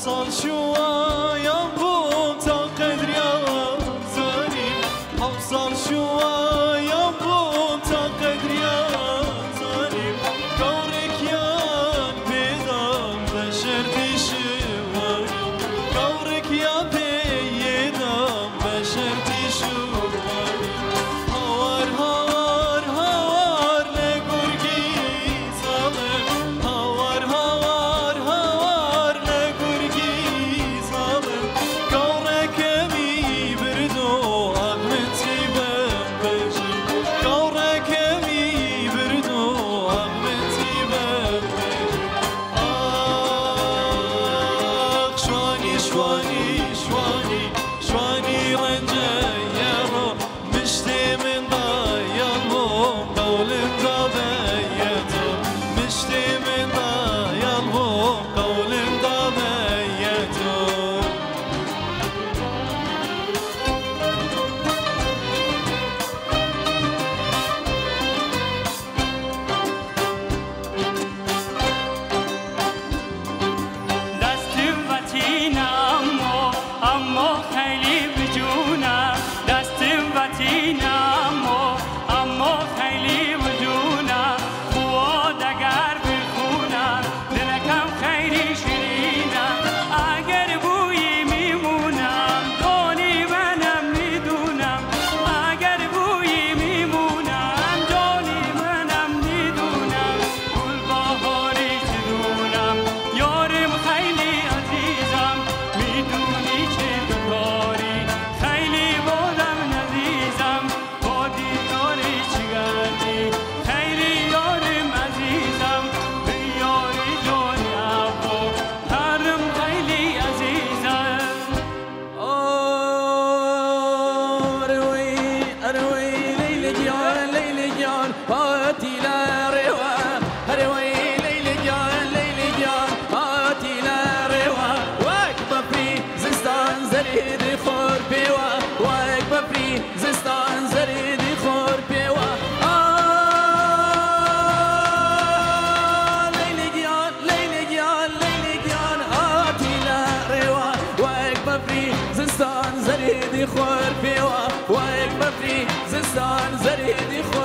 حوصل شوية بوم تا قدريا زانیم حوصل شوية بوم تا قدريا زانیم كورك بيدام بشرتي شواني كورك يا بيدام بشرتي شواني هوار هوار هوار لقرقي ظالم هوار هوار هوار لقرقي ظالم كورك مي بردو أغمتي بمبجي كورك مي بردو أغمتي بمبجي آخ شواني شواني شواني شواني رنجيرو مشتي من ضايلو قولم ضبيتو مشتي من ضايلو قولم ضبيتو. دستم وطین اما اما خیلی بجونم دستم وطین اما اما خیلی بجونم خوا دگر بخونم دلکم خیلی شیرینم اگر بویی میمونم دانی منم میدونم اگر بویی میمونم دانی منم میدونم گل بهاری چدونم یارم خیلی عزیزم میدونی چه بکاری خیلی بودم نزیزم با دیداری چگردی خیلی یارم عزیزم به یاری جانی ابو هرم خیلی عزیزم. اروي اروي ليلي جان ليلي جان هاتي لا روا اروي ليلي جان ليلي جان هاتي لا روا واك بفري زستان زريدي خور بيوا واك بفري زستان زريدي خور بيوا آه ليلي جان ليلي جان ليلي جان هاتي لا روا واك بفري زستان زريدي خور بيوا واك بفري زستان زريدي خور.